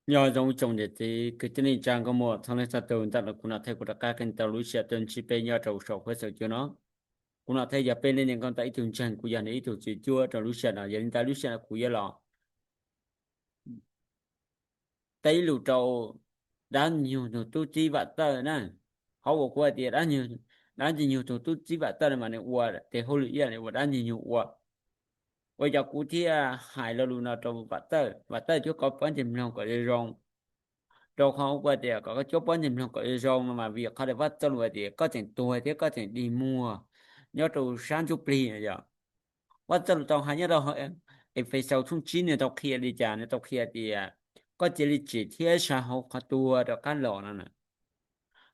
Nyob zoo ib tsoom niam txiv kwv tij neej tsa nkauj muam txhua leej txhua tus, ntawm no kuv Nom Thej kuv rov qab qhia tau lub sij hawm tuaj ntsib peb nyob rau saum huab saum cua no. Kuv Nom Thej yog peb leej niam nkauj ntawm ib tug ntseeg, kuv yog nws ib tug txiv cuab rau lub sij hawm no. Yog li ntawd lub sij hawm no kuv yuav los teb ib lus rau dab ntxwg nyoog tus tub txib Vam Txawj na. Qhov uas kuv hais tias dab ntxwg nyoog tus tub txib Vam Txawj no mas nws ua tes hauj lwm ib yam li uas dab ntxwg nyoog ua. Ua cas kuv thiaj hais lo lus no rau Vam Txawj, Vam Txawj twb kov pob ntseg mloog kom zoo zoo. Rau qhov kuv tias kom koj cuab pob ntseg mloog kom zoo zoo no mas vim qhov tias Vaj Txawj Lus hais tias koj tseem tuag thiab koj tseem dig muag nyob rau sab ntsuj plig no yom. Vaj Txawj Lus tau hais nyob rau Efexaus tshooj tsib nws tau qhia li cas, nws tau qhia tias koj cia li tsim thiab sai hauv qhov tuag rov qab los no na.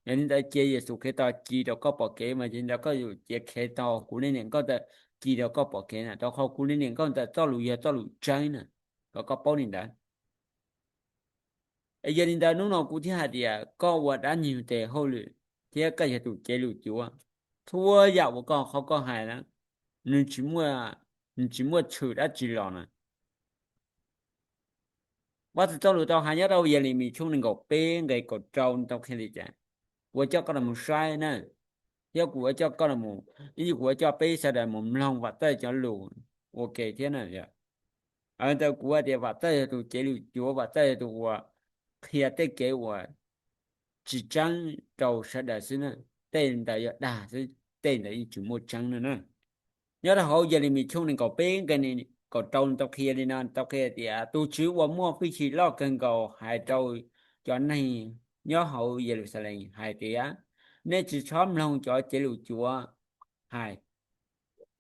Yog li ntawd cia Yexus Khetos ci rau koj pom kev mas yog li ntawd koj yuav cia Khetos kuv leej niam nkauj ntawd ci rau koj pom kev na, rau qhov kuv leej niam nkauj ntawd txoj lus yog txoj lus tseeb na, kom koj paub li ntawd. Es yog li ntawd hnub no kuv thiaj hais tias koj ua dab ntxwg nyoog tes hauj lwm thiab koj yog tus cev lus cuav, txhua yam uas koj qhov koj hais na, nws tsis muaj, nws tsis muaj tshwm dab tsi los na. Vaj Txawj Lus tau hais nyob rau Yelemis tshooj nees nkaum peb nqe kaum rau nws tau qhia li cas, kuv yuav coj koj los mus saib na, thiab kuv yuav coj koj los, ib yam kuv yuav coj peb sawv daws mus mloog Vam Txawj cov lus ua ke thiab na. Ntawd kuv hais tias Vam Txawj yog tus cev lus cuav, Vam Txawj yog tus uas qhia tej kev uas tsis tseeb rau sawv daws xwb na. Tej ntawd yog dag xwb, tej ntawd yeej tsis muaj tseeb no na. Nyob rau hauv Yelemis tshooj nees nkaum peb nqe kaum rau nws tau qhia li no, tau qhia tias tus Tswv uas muaj hwj chim loj kawg nkaus hais rau cov neeg nyob hauv Yeluxalees hais tias, nej tsis txhob mloog cov cev lus cuav hais.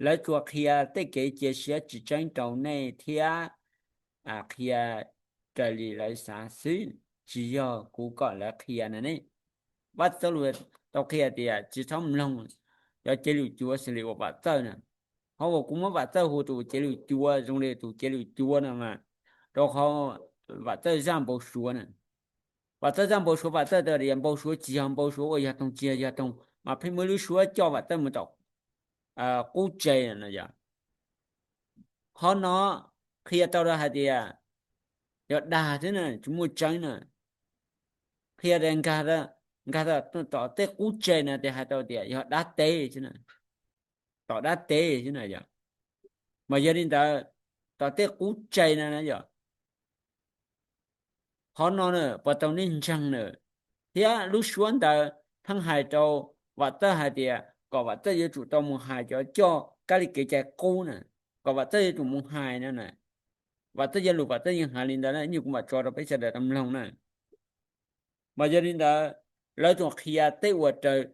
Lawv tsuas qhia tej kev cia siab tsis tseeb rau nej thiab qhia raws li lawv xav xwb, tsis yog kuv kom lawv qhia no ne. Vaj Txawj Lus tau qhia tias tsis txhob mloog cov cev lus cuav xws li uas Vam Txawj na. Qhov uas kuv muab Vam Txawj hu tus cev lus cuav zoo li tus cev lus cuav no mas rau qhov Vam Txawj zaj npau suav na. Vam Txawj zaj npau suav, Vam Txawj tias npau suav tsis yog npau suav, uas yog toog tsis yog yog toog, mas pheej muaj lub suab coj Vam Txawj mus tom qub tse no yom. Qhov no qhia tau rau hais tias yog dag xwb na, tsis muaj tseeb na. Qhia tias nkag tom tej qub tse no ces hais tau tias yog dab teb xwb na, tom dab teb xwb na yom. Mas yog li ntawd, tom tej qub tse no na yom, qhov no na puas tau nej ntseeg na? Thiab lub suab ntawd pheej hais rau Vam Txawj hais tias kom Vam Txawj yuav tsum tau mus hais cov coj kab li kev cai qub na, kom Vam Txawj yuav tsum mus hais no na. Vam Txawj cov lus Vam Txawj yeej hais li ntawd na, ib nyuag kuv mam tso rau peb sawv daws tau mloog na. Mas yog li ntawd, lawv tsuas qhia tej uas raws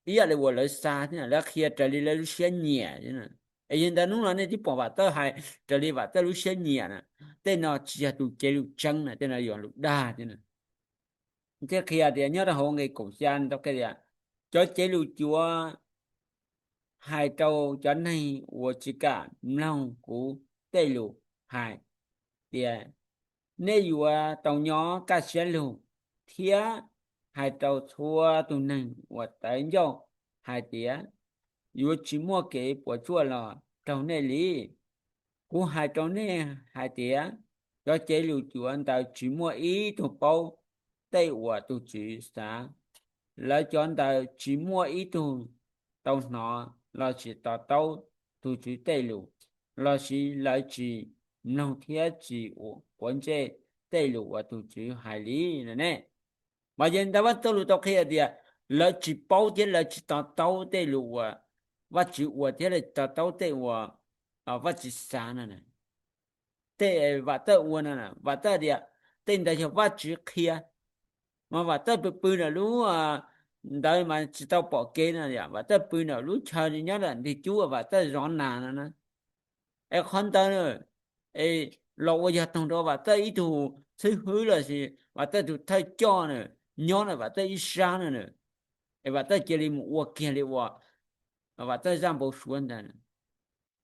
ib yam li uas lawv xav thiab, lawv qhia raws li lawv lub siab nyiam. Es yog li ntawd hnub no nej twb pom Vam Txawj hais raws li Vam Txawj lub siab nyiam na, tej no tsis yog tus cev lus tseeb na, tej no yog lus dag thiab na. Thiaj qhia tias nyob rau hauv nqe kaum xya tau qhia tias cov cev lus cuav hais rau cov neeg uas tsis kam mloog kuv tej lus hais tias, nej yuav tau nyob kaj siab lug, thiab hais rau txhua tus neeg uas tawv ncauj hais tias, yuav tsis muaj kev puas tsuaj los raug nej li. Kuv hais rau nej hais tias, cov cev lus cuav ntawd tsis muaj ib tug paub tej uas tus Tswv xav. Lawv cov ntawd tsis muaj ib tug tau hnov lossis to taub tus Tswv tej lus, lossis lawv tsis mloog thiab tsis quav ntsej tej lus uas tus Tswv hais li no ne. Mas yog li ntawd Vaj Txawj Lus tau qhia tias lawv tsis paub thiab lawv tsis to taub tej lus uas Vajtswv ua thiab lawv tsis to taub tej uas Vajtswv xav no. Tej Vam Txawj ua no, Vam Txawj tias tej ntawd yog Vajtswv qhia. Mas Vam Txawj pw pw ntawm lub ntawd mas tsis tau pom kev no, Vam Txawj pw ntawm lub chaw nyob ntawm ntug cub Vam Txawj zov nas no na. Es qhov ntawd los ua yog toog rau Vam Txawj ib tug xib hwb lossis Vam Txawj tus thawj coj na, nyob ntawm Vam Txawj ib sab no na. Es Vam Txawj cia li mus ua kiag li uas Vam Txawj zaj npau suav ntawd.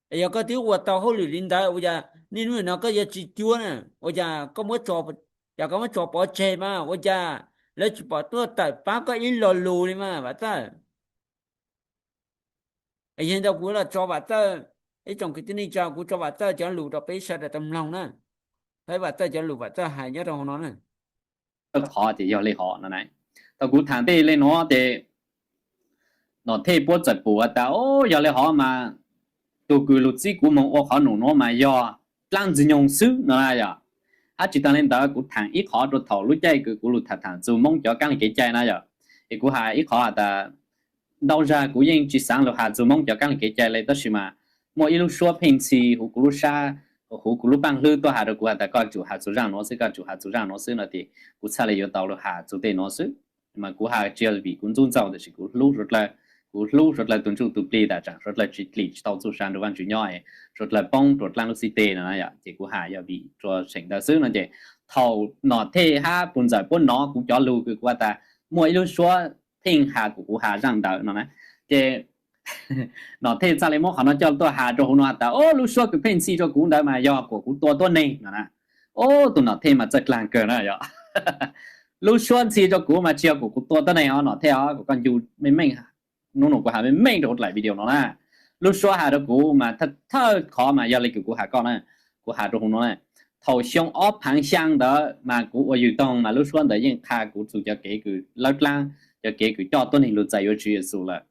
Es yog koj twb ua tau hauj lwm li ntawd ua cas niaj hnub no koj yuav tsis cuab na? Ua cas koj muab, yog koj muab tso pov tseg mas ua cas lawv tsis pom tuaj tawm pab koj ib lo lus li mas Vam Txawj? Es yog li ntawd kuv los tso Vam Txawj, ib tsoom kwv tij neej tsa, kuv tso Vam Txawj cov lus rau peb sawv daws tau mloog na. Thaum Vam Txawj cov lus Vam Txawj hais nyob rau hauv no na. Qhov ces yog li hov no na. Thaum kuv tham tej li no ces Nom Thej puab txawm pum has tas, o, yog li hov mas tus kws lug txib kuv moog ua qhov num nuav mas yog dlaab Ntxwg Nyoog xwb no na yom. Hab tsis taag le ntawd kuv tham ib qhov rua thaum lub caij kws kuv lug tham tham txug Moob cov kaab lis kev cai na yom. Es kuv has ib qhov has tas, ntau zag kuv yeej tsis xaav lug has txug Moob cov kaab lis kev cai le, tab sis mas muaj ib lub suab pheej ntxhi huv kuv lub sab, huv kuv lub paaj hlwb tuaj has rua kuv has tas koj tsum has txug zaaj nuav xwb, koj tsum has txug zaaj nuav xwb no ces kuv txhaj le yuav tau lug has txug tej nuav xwb. Mas kuv has tsis yog vim kuv ntxub ntxaug, tab sis kuv hlub suav dlawg, kuv hlub suav dlawg tug ntsuj tug plig tas tsaam suav dlawg tsis dlim tsis tau txuj sa nrug Vaajtswv nyob, suav dlawg poob rua dlaab lub xib teg no na yom. Ces kuv has yog vim rua seem ntawd xwb no ces thaum Nom Thej hab Pus Ntxawm puab nov kuv cov lug kws kuv has tas muaj ib lub suab pheej has kuas kuv has zaaj ntawd no na, ces Nom Thej txhaj le muab qhov no coj tuaj has rua huv no has tas, o, lub suab kws pheej ntxhi rua kuv ntawd mas yog kuas kuv tua tuab neeg no na. O, tus Nom Thej mas txawj dlaag kawg na yom. Lub suab ntxhi rua kuv mas tsis yog kuas kuv tua tuab neeg os Nom Thej os, kuas koj ncu meej meej, nub nua kuv has meej meej rua huv dlaim video no na. Lub suab has rua kuv mas thawj qhov mas yog le kws kuv has koj na, kuv has rua huv no na. Thaum xyoo ob phaav xyaa ntawd mas kuv ua yug toog mas lub suab ntawd yeej qha kuv txug cov kev kws lawb dlaab, cov kev kws coj tuab neeg lug txais yuav Tswv Yexus lawm.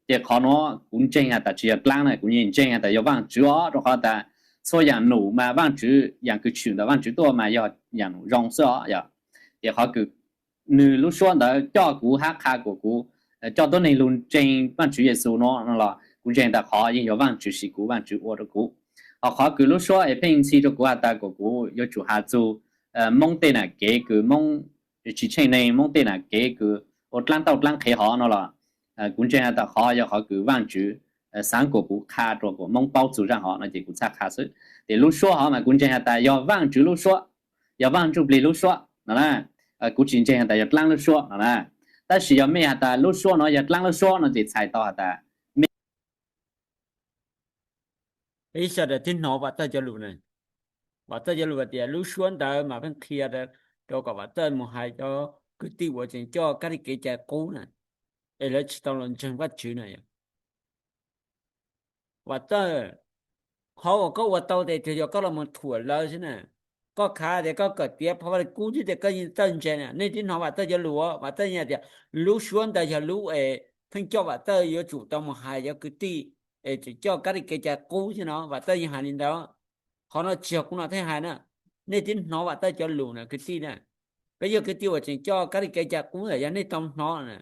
Ces qhov nuav kuv ntseeg has tas tsis yog dlaab na, kuv yeej ntseeg has tas yog Vaajtswv os, rua qhov tas txhua yaam num mas Vaajtswv, yaam kws tshwm ntawm Vaajtswv tuaj mas yog yaam num zoo xwb os yom. Ces qhov kws nwg lub suab ntawd coj kuv hab qha kuas kuv coj tuab neeg lug ntseeg Vaajtswv Yexus no los kuv ntseeg tas qhov yeej yog Vaajtswv siv kuv, Vaajtswv ua rua kuv. Ho qhov kws lub suab es pheej ntxhi rua kuv has tas kuas kuv yuav tsum has txug Moob tej nam kev kws Moob tsis tsheej neeg, Moob tej nam kev kws ua dlaab tauj dlaab qhev hov no los kuv ntseeg has tas qhov yog qhov kws Vaajtswv xaav kuas kuv qha rua kuas Moob paub txug zaaj hov no ces kuv txhaj qha xwb. Ces lub suab hov mas kuv ntseeg has tas yog Vaajtswv lub suab, yog Vaaj Ntsuj Plig lub suab no na. Kuv tsis ntseeg has tas yog dlaab lub suab no na. Tab sis yog mej has tas lub suab no yog dlaab lub suab no ces txhais tau has tas mej Ib sawv daws twb hnov Vam Txawj cov lus na. Vam Txawj cov lus has tias lub suab ntawd mas pheej qhia rau kom Vam Txawj mus hais cov kwv tij uas tseem coj kab lis kev cai qub na, es lawv tsis tau los ntseeg Vajtswv na. Vam Txawj, qhov uas koj ua tau tes tsuas yog koj los mus thuam lawv xwb na. Koj khav tias koj kawm tiav phau Vaj Lug Kub xwb tes koj yeej txawj ntse na. Nej twb hnov Vam Txawj cov lus, Vam Txawj yeej hais tias lub suab ntawd yog lub es pheej coj Vam Txawj yuav tsum tau mus hais cov kwv tij es tseem coj kab lis kev cai qub xwb no, Vam Txawj yeej hais li ntawd. Qhov no tsis yog kuv Nom Thej hais na, nej twb hnov Vam Txawj cov lus na kwv tij na. Peb yog kwv tij uas tseem coj kab lis kev cai qub ntawm yog nej tau hnov na.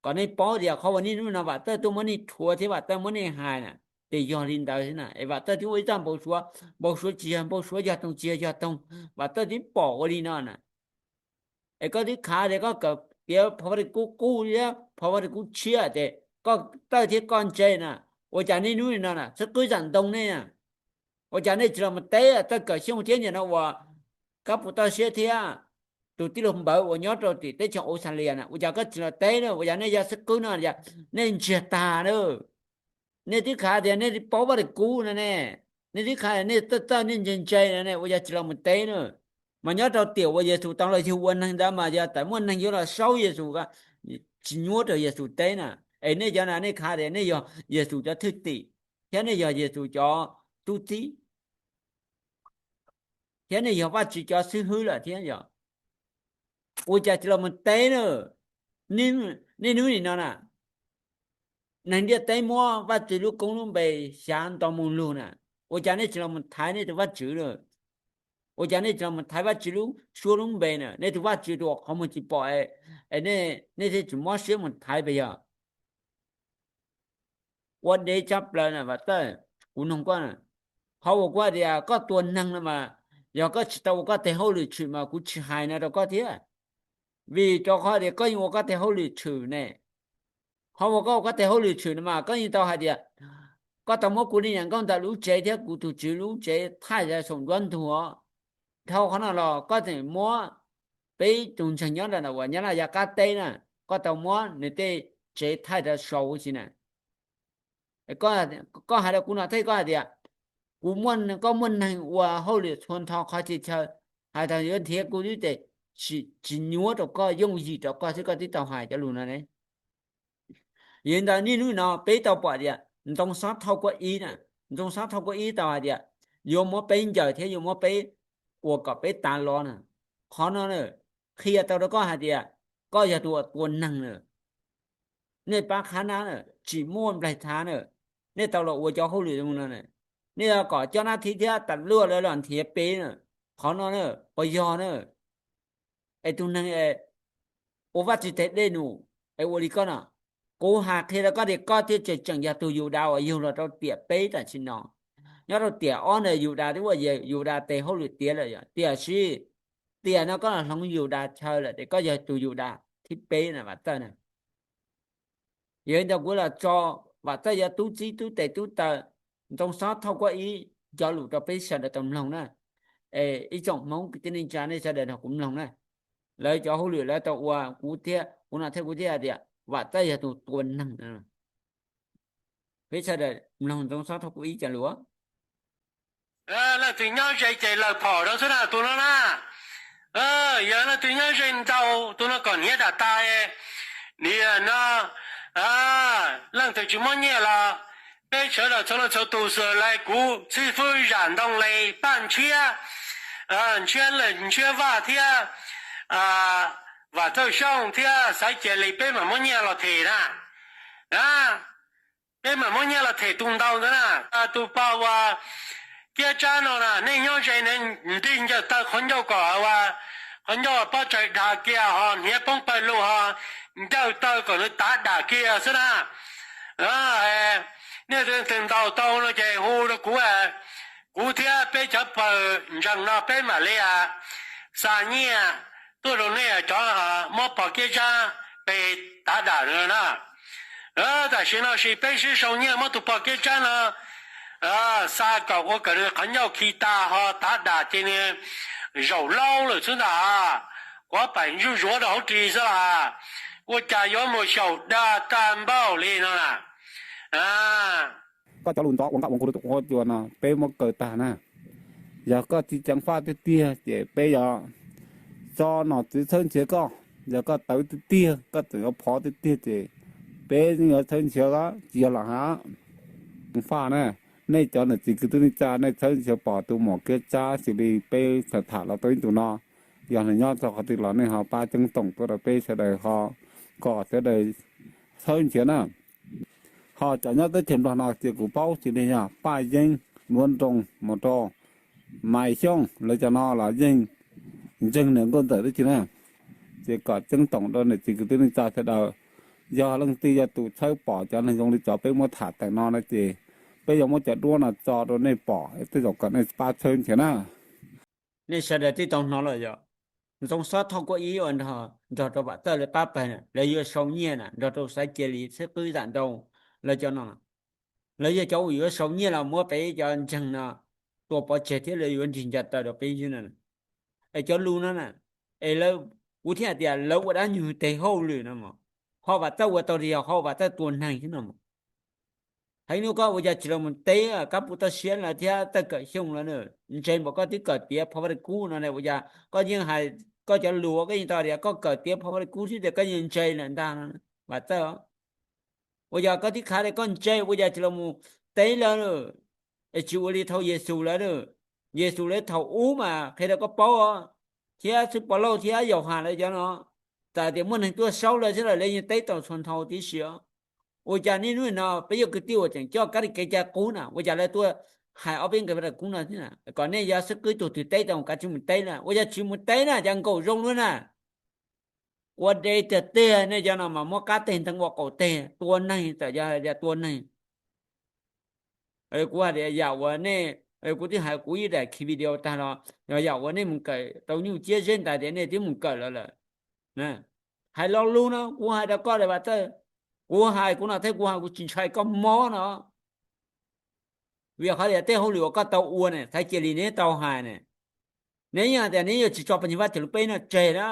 Kom nej paub tias qhov uas niaj hnub no Vam Txawj tuaj muab nej rhuav thiab Vam Txawj muab nej hais na, ces yog li ntawd xwb na. Es Vam Txawj twb ua ib txoj npau suav, npau suav tsis yog npau suav, yog toog tsis yog yog toog, Vam Txawj twb pom ua li no na. Es koj twb khav tias koj kawm tiav phau Vaj Lug Kub qub thiab phau Vaj Lug Kub tshiab ces koj txawj thiab koj ntse na. Ua cas niaj hnub no na xib qwb Zam Ntoo nej, ua cas nej tsis los mus teb Txawj Kawm Xyooj thiab nim no uas Kab Puas Toj Siab thiab tus tij laug Npawv uas nyob rau tim teb chaws Australia na, ua cas koj tsis los teb na? Ua cas nej yog xib qwb no nej ntsiag tag na? Nej twb khav tias nej paub Vaj Lug Kub no ne, nej twb khav tias nej txawj txawj nej ntse ntse no ne, ua cas tsis los mus teb na? Mas nyob rau tiam uas Yexus tau los yug ua neeg ntawd mas yog tawm muaj neeg yuav los saub Yexus, tsis nyuaj rau Yexus teb na. Es nej cov no nej khav tias nej yog Yexus cov thwj tim, thiab nej yog Yexus cov tub txib, thiab nej yog Vajtswv cov xib hwb lawm thiab yog. Ua cas tsis los mus teb na? Niaj hnub nim no na, neeg ntiaj teb muab Vajtswv lub koob lub npe xyav nto mus lug na, ua cas nej tsis los mus thaiv nej tus Vajtswv na? Ua cas nej tsis los mus thaiv Vajtswv lub suab lub npe na? Nej tus Vajtswv tus uas qhov muag tsis pom, nej thiaj tsis mob siab mus thaiv pes yog? Ua deb tshaj plaws na Vam Txawj, kuv noog koj, qhov uas kuv hais tias koj tua neeg no mas, yog koj tsis tau ua koj tes hauj lwm tshwm mas kuv tsis hais no rau koj thiab. Vim rau qhov tias koj yeej ua koj tes hauj lwm tshwm ne. Qhov uas koj ua koj tes hauj lwm tshwm no mas koj yeej tau hais tias koj tau muab kuv li niam nkauj ntawm lub tsev thiab kuv tus tswv lub tsev thaij saum nruab ntug. Dhau qhov no los koj tseem muab peb tus ntseeg nyob ntawm uas Nyab Laj yav qab teb na, koj tau muab nws tej tsev thaij rau saud huv si na. Koj hais rau kuv no thiab koj hais tias kuv, koj muaj neeg ua hauj lwm txhua nrho qhov txhia chaw, hais tias yuav nrhiav kuv twb tes, tsis nyuaj rau koj, yooj yim rau koj xwb koj twb tau hais cov lus no ne. Yog li ntawd niaj hnub no peb tau pom tias Ntxoov Xob Thauj Kuab Ib na, Ntxoov Xob Thauj Kuab Ib tau hais tias yuav muab peb ncaws thiab yuav muab peb ua kom peb tas los na. Qhov no na, qhia tau rau koj hais tias koj yog tus uas tua neeg na. Nej pab qhab nab na, tsis muaj nplaig thav na, nej tau los ua cov hauj lwm no na, nej yuav kom cov nab thib thiab tas luaj lawv los nrhiav peb na. Qhov no na, puas yog na? Es tus neeg ua Vajtswv tes dej num es ua li koj no. Kuv hais qhia rau koj tias koj thiaj tseem tseem yog tus Yudas uas yug los rau tiam peb tam sim no. Nyob rau tiam ob ntawd Yudas twb ua Yudas tes hauj lwm tiav lawm yom, tiam sis tiam no koj los hloov Yudas chaw lawm ces koj yog tus Yudas thib peb na Vam Txawj na. Yog li ntawd kuv los tso Vam Txawj yog tub txib tub tes tub taw, Ntxoov Xob Thoj Kuab Ib cov lus rau peb sawv daws tau mloog na. Es ib tsoom Hmoob kwv tij neej tsa nej sawv daws nrog kuv mloog na. Lawv cov hauj lwm lawv tau ua, kuv thiab kuv no thiab kuv thiaj hais tias Vam Txawj yog tus tua neeg. Peb sawv daws mloog Ntxoov Xob Thoj Kuab Ib cov lus. Leej twg nyob ze ces lawm phom rau xwb na tus no na. Yog leej twg nyob ze ntau tus no kom hniav dam tas, niam no, leej twg tsis muab nyiaj los peb sawv daws txhua leej txhua tus xws li kuv Txhij Fwb Zam Ntoo Lis Paj Ntshiab, Ntshiab Vaj thiab Vam Txawj Xyooj thiab Xaiv Cia Lis peb mam muab nyiaj los them na. Peb mam muab nyiaj los them tus ntau ntawd na. Tus pog uas Kiab Tsab no na, nej nyob ze ne, nrig ncaws taw qhov ncauj kom, qhov ncauj pob tsaig dag kiag ho hniav poob pawg lug ho ncaws taw kom nws tav dam kiag xwb na. Nej twg ntaus tau no ces hu rau kuv, kuv thiab peb cov pawg ntseeg no peb mam li xa nyiaj tuaj rau nej cov muab pog Kiab Tsab pe tav dam na. Tam sim no sis peb sib sau nyiaj muab tus pog Kiab Tsab no xa kom ua kom nws qhov ncauj khi tas ho tav dam ces nws zaum laub lawm xwb ntag. Kuv pam zuj zuav rau hauv ris xwb las, ua cas yuav mus xyaum dag tag npaum li no na. Koj cov lus ntxov uas nkaj ua nkaus rau tus quav cua no peb muab kaw tag na. Yog koj tsis ceev faj tiag tiag ces peb yuav tso nom tswv txhawb nrhiav koj. Yog koj tawv tiag tiag, koj tseem yuav phov tiag tiag ces peb yeej yuav txhawb nrhiav tsis yog los hab. Ceev faj na, nej cov niam txiv kwv tij neej tsa nej txhawb nrhiav pom tus muam Kiab Tsab xws li peb tham tham los tau ib ntus no, yog nws nyob txog qhov twg los nej ho pab ceeb toom tuaj rau peb sawv daws ho kom sawv daws txhawb nrhiav na. Ho cov nyob teb chaws Nplog no ces kuv paub xws li yog Paj Yeeb, Nuav Nroo mus rau Maiv Xyooj, lawv cov no los yeej ntseeg niam nkauj ntxawm tib si na. Ces kom ceeb toom rau niam txiv kwv tij neej tsa sawv daws, yog leej twg yog tus txhawb pom cov neeg zoo li cov peb muab tham tawm no na ces peb yuav muab cov duab no tso rau nej pom, tej zaum kom nej pab txhawb nrhiav na. Nej sawv daws twb tau hnov lawm yog Ntxoov Xob Thoj Kuab Ib uas nrog rau Vam Txawj lawv pab pawg na, lawv yuav sau nyiaj na nrog rau Xaiv Cia Lis, Txhij Fwb Zam Ntoo, lawv cov no, lawv yog cov uas yuav sau nyiaj los muab peb cov ntseeg no tua pov tseg thiab lawv yuav nrig ncaws taw rau peb ywg na. Es cov lus no na, es lawv, kuv thiaj hais tias lawv ua dab nyuag tes hauj lwm no mas, ho Vam Txawj ua tau li yog ho Vam Txawj tua neeg xwb no mas. Heev, hnub koj ua cas tsis los mus teb Kab Pus Toj Siab lawv thiab Txawj Kawm Xyooj lawv na? Ntse npaum koj twb kawm tiav Phov Vaj Lis Kub no, ua cas koj yeej hais koj cov lus koj yeej tau tias koj kawm tiav Phov Vaj Lis Kub xwb tias koj yeej ntse lawm ntag, Vam Txawj. Ua cas koj twb khav tias koj ntse ua cas tsis los mus teb lawv, es tsis ua li thaum Yexus lawv, Yexus lawv thaum ub mas qhia rau koj paub, thiab xib Pov Lauj thiab Yauhas lawv cov no, txawm tias muaj neeg tuaj saub lawv thiab los lawv yeej teb tau txhua ntau tib si. Ua cas niaj hnub no peb yog kwv tij uas tseem coj kab li kev cai qub na, ua cas lawv tuaj hais ob peb nqe Vaj Lis Kub no thiab na, kom nej yog xib hwb tug twg teb tau kav tsij mus teb na, ua cas tsis mus teb na, cas nkaum zoo luaj na. Ua deb tiag tiag, nej cov no mas muab qab teg ntee ua qaum teg, tua neeg txawm yog tua neeg. Kuv hais tias yam uas nej, kuv twb hais kuv ib daim khi video tag los yog yam uas nej mus kawm tau nyuj ciab zeb ntais tias nej twb mus kawm lawm lawm. Hais lo lus no kuv hais rau koj tias Vam Txawj, kuv hais kuv no thiab kuv hais kuv tsis ntshai koj mob no. Vim qhov tias tej hauj lwm uas koj tau ua ne, Xaiv Cia Lis neb tau hais ne, neb yeej hais tias neb yuav tsis tso pab nyuag Vaj Tswv lub peb no tseg na.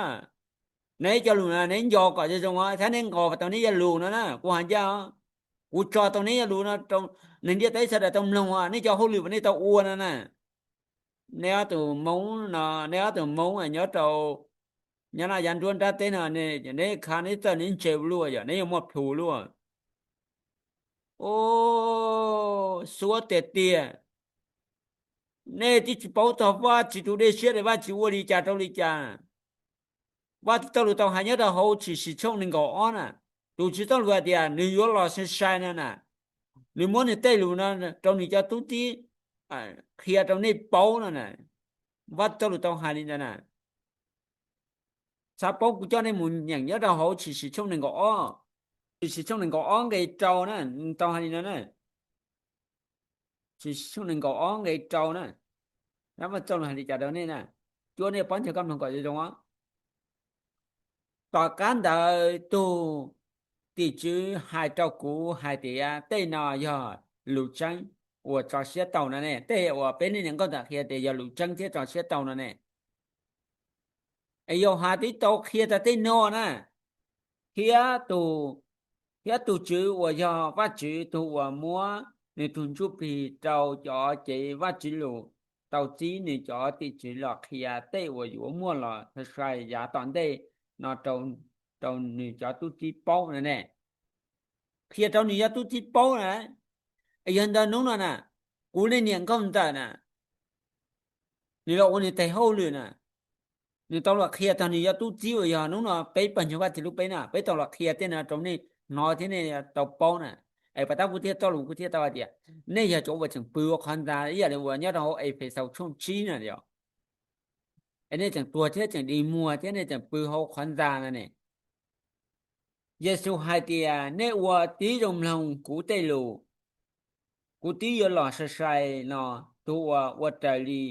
Neb cov lus no neb nco kom zoo zoo thiab neb nqos tau neb cov lus no na, kuv hais ncaj, kuv tso tau neb cov lus no rau neeg ntiaj teb sawv daws tau mloog, nej cov hauj lwm uas nej tau ua no na. Neb ob tug Hmoob no, neb ob tug Hmoob nyob rau nyob no yav nruab nrab teb no, neb khav neb txawj neb ntse ua luaj, yog neb yuav muaj plhus luaj. Ub, suab tiag tiag. Nej twb tsis paub txog Vajtswv tus dej siab li, Vajtswv ua li cas rau li cas. Vajtswv txoj lus tau hais nyob rau hauv Tshwm Sim tshooj nees nkaum ob na, tus Tswv txoj lus hais tias nws yuav los sai sai no na, nws muab nws tej lus no rau nws cov tub txib qhia rau nej paub no na. Vajtswv txoj lus tau hais li ntawd na. Xav paub kuv coj nej mus nyeem nyob rau hauv Tshwm Sim tshooj nees nkaum ob, Tshwm Sim tshooj nees nkaum ob nqe rau na, tau hais li no na. Tshwm Sim tshooj nees nkaum ob nqe rau na, Vajtswv txoj lus hais li cas rau nej na, cua nej pov nteg koj mloog kom zoo os. Tom qab ntawd tus tim tswv hais rau kuv hais tias tej no yog lus tseeb uas tso siab tau no ne, tej uas peb niaj niam nkauj ntawm qhia tias yog lus tseeb thiab tso siab tau no ne. Es Yauhas twb tau qhia tag tej no na, thiab tus, thiab tus Tswv uas yog Vajtswv tus uas muab nws tus Ntsuj Plig rau cov cev Vajtswv lus tau txib nws cov tim tswv los qhia tej uas yuav muaj los sai sai yav tom ntej no rau nws cov tub txib paub no ne. Qhia rau nws cov tub txib paub na. Es yog ntawd hnub no na, kuv niaj niam nkauj ntawm na, nws los ua nws tes hauj lwm na, nws tau los qhia txog nws cov tub txib uas yog hnub no peb pawg ntseeg Vajtswv lub peb na, peb tau los qhia tej no rau nej hnov thiab nej tau paub na. Es pas tab kuv thiaj txoj lus kuv thiaj tau hais tias nej yog cov uas tseem pw ua qhov ntxa ib yam li uas nyob rau hauv Efexaus tshooj tsib na yom. Es nej tseem tuag thiab tseem dig muag thiab nej tseem pw hauv qhov ntxa no ne. Yexus hais tias nej ua tib zoo mloog kuv tej lus, kuv twb yuav los sai sai no, tus uas ua raws li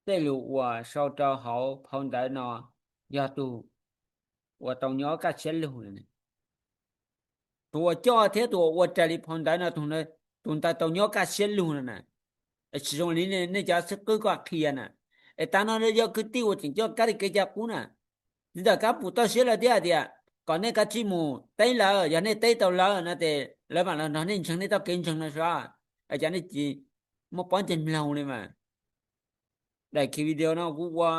tej lus uas sau rau hauv phau ntawv no yog tus uas tau nyob kaj siab lug. Tus uas coj thiab tus uas ua raws li phau ntawv no, tus ntawd tau nyob kaj siab lug no na. Tsis zoo li nej cov xib qwb koj qhia na. Es tas no yog kwv tij uas tseem coj kab li kev cai qub na, txiv ntawm kab pum toj siab lawv thiab hais tias kom nej kav tsij mus teb lawv, yog nej teb tau lawv no ces lawv mam los nrog nej ntseeg nej txoj kev ntseeg no sav. Es cov nej tsis muaj pob ntseg mloog li mas. Daim khi video no kuv ua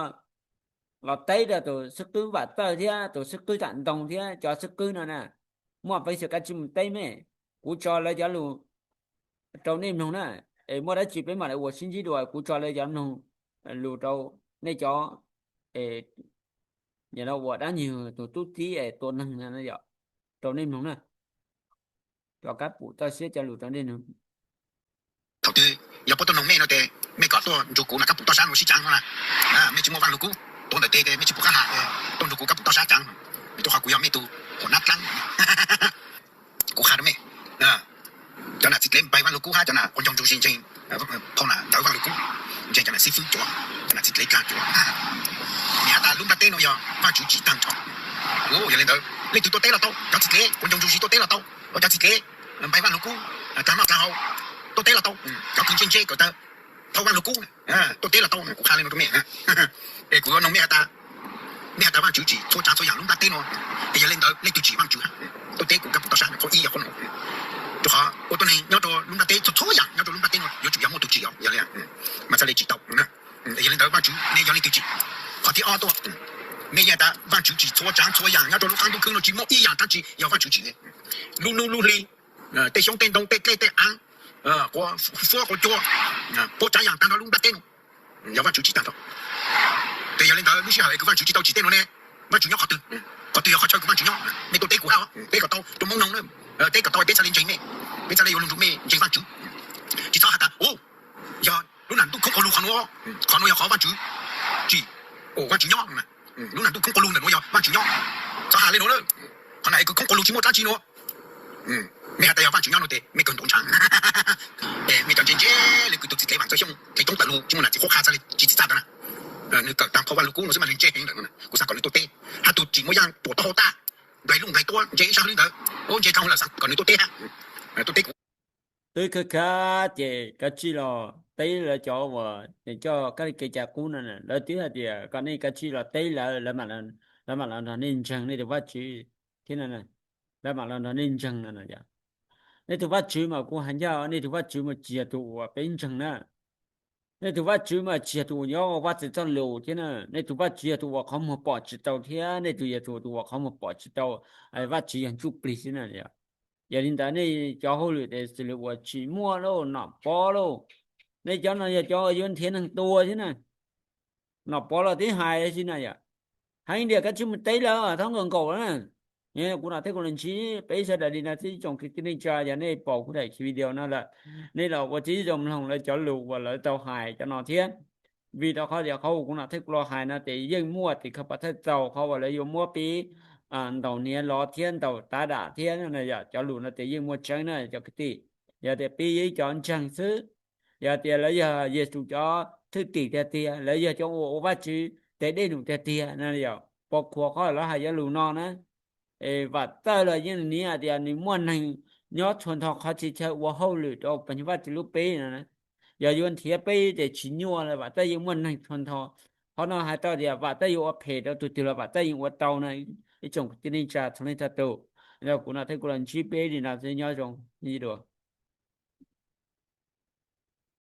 los teb rau tus xib qwb Vam Txawj thiab tus xib qwb Tam Ntoo thiab cov xib qwb no na, muaj peev xwm kav tsij mus teb me. Kuv tso lawv cov lus rau nej mloog na, es muaj dab tsi peb mam li ua sib ntsib dua. Kuv tso lawv cov mloog lus rau nej cov, es nim no ua dab nyuag tus tub txib es tua neeg no yom, rau nej mloog na. Cov kab pum toj siab cov lus rau nej mloog. Thaum twg yog puab tuaj noog mej no tes mej kom tuaj nrug kuv mas kab pum toj sab no sib tsaav no na. Mej tsis muaj Vaaj Lug Kub tuav ntawm tes tes mej tsis pum qab has, tuaj nrug kuv kab pum toj sab tsaav, rua qhov kuv yog mej tug huam nab dlaab. Kuv qha rua mej, cov nam txiv dlev npais Vaaj Lug Kub hab cov nam ua ncaug ntsuj si ntseeg phau nam ntawv Vaaj Lug Kub, ntseeg cov nam xib fwb cuav, cov nam txiv dlev kaag cuav. Has tas lub nplaj teb no yog Vaajtswv tsim taag nrho. Yog le ntawd leej twg tuaj teb los tau, cov txiv dlev ua ncaug ntsuj si tuaj teb los tau, ua cov txiv dlev npais Vaaj Lug Kub, taag noj taag haus, tuaj teb los tau, cov kws ntse ntse kawm taag phau Vaaj Lug Kub, tuaj teb los tau, kuv qha le no rua mej. Es kuv yuav noog mej has tas, mej has tas Vaajtswv tsim txhua tsaav txhua yaam lub nplaj teb no, es yog le ntawd leej twg tsim Vaajtswv tuaj teb kuv kab pum toj sab, qhov ib yog qhov no. Rua qhov ua tuab neeg nyob rua lub nplaj teb txhua txhua yaam nyob rua lub nplaj teb no yuav tsum yog muaj tug tsim os, yog le mas txhaj le tsim tau. Es yog le ntawd Vaajtswv ne yog leej twg tsim? Qhov thib ob tuaj, mej yeej has tas Vaajtswv tsim txhua tsaav txhua yaam nyob rua lub qaab ntuj khwb no tsis muaj ib yaam dlaab tsi yog Vaajtswv tsim le. Lub nub lub hli, tej xyoob tej ntoo tej dlej tej aav, quas fuab quas cua, puab tsaav yaam taag nrho lub nplaj teb no yog Vaajtswv tsim taag nrho. Tes yog le ntawd lub sij hawm es kws Vaajtswv tsis tau tsim tej no ne, Vaajtswv nyob qhov twg? Qhov twg yog qhov chaw kws Vaajtswv nyob? Mej tuaj teb kuv hab, teb kom tau rua Moob noog, teb kom tau peb txhaj le ntseeg mej, peb txhaj le yuav lug nrug mej ntseeg Vaajtswv. Tsis txhob has tas, yog lub nam ntuj khoob quas lug qhov nuav, qhov nuav yog qhov Vaajtswv tsim, Vaajtswv nyob. Lub nam ntuj khoob quas lug ntawm nuav yog Vaajtswv nyob. Txhob has le nuav lawm, qhov nam es kws khoob quas lug tsis muaj dlaab tsi nuav. Mej has tas yog Vaajtswv nyob no tes mej kawg ntuav ntshaav. Es mej cov ntse ntse le kws tug txiv dlev Vaam Txawj Xyooj dlev coob tawm lug tsis muaj nam txiv qhuab qha txhaj le tsis txhim txaj ntawd na. Nwg kawm taag phau Vaaj Lug Kub no xwb mas nwg ntse heev ntawm no na. Kuv xaav kom nwg tuaj teb, hab tug tsim muaj yaaj tuam taub hau tag, nqaig luj nqaig tuab ntse ib sab hlwb ntawd, ub ntse dhau lawm xaav kom nwg tuaj teb hab. Tuaj teb kuv. Twb khawb khawb ces kav tsij los teb lawv cov uas coj kab li kev cai qub no, lawv twb hais tias kom nej kav tsij los teb lawv, lawv mam los nrog nej ntseeg nej tus Vaajtswv thiab no. Lawv mam los nrog nej ntseeg no. Nej tus Vaajtswv mas kuv has ncaj, nej tus Vaajtswv mas tsis yog tug uas peb ntseeg na. Nej tus Vaajtswv mas tsis yog tug uas nyob Vaaj Txwv txoj lus thiab na. Nej tus Vaajtswv yog tug uas qhov muag pom tsis tau thiab nej tus yog tug uas qhov muag pom tsis tau. Vaajtswv yog ntsuj plig xwb na. Yog li ntawd nej cov hauj lwm tes xws li uas tsim muaj lauj, nom pob lauj, Nej cov no yog cov uas yuav nrhiav neeg tua thiab na. Nom Pov los twb hais si na yom, hais tias koj tsis mus teb lawm, txhob nkaum nkaum na. Kuv no thiab kuv los ntsib peb sawv daws li no xwb tsoom kwv tij neej tsa, yog nej pom kuv daim video no lawm, nej los ua tib zoo mloog lawv cov lus uas lawv tau hais cov no thiab. Vim rau qhov tias qhov uas kuv no thiab kuv los hais no ces yeej muaj tim khawv pas thawj txaus qhov uas lawv yuav muab peb ntaus hniav los thiab ntaus tav dam thiab no, cov lus no ces yeej muaj tseeb na cov kwv tij. Yog tias peb yog ib cov ntseeg xwb, yog tias lawv yog Yexus cov thwj tim tiag tiag, lawv yog cov uas ua Vajtswv tes dej num tiag tiag no, yog pov khuas qhov lawv hais cov lus no na. Vam Txawj los yeej niv hais tias nws muaj neeg nyob txhua nrho qhov txhia chaw ua hauj lwm rau pes Vajtswv lub peb no. Yog yuav nrhiav peb ces tsis nyuaj li, Vam Txawj yeej muaj neeg txhua nrho. Qhov no hais tau tias Vam Txawj yuav ua phem rau tus twg los Vam Txawj yeej ua tau no. Ib tsoom kwv tij neej tsa txhua leej txhua tus, yog kuv no thiab kuv los ntsib peb li no xwb, nyob zoo ib dua.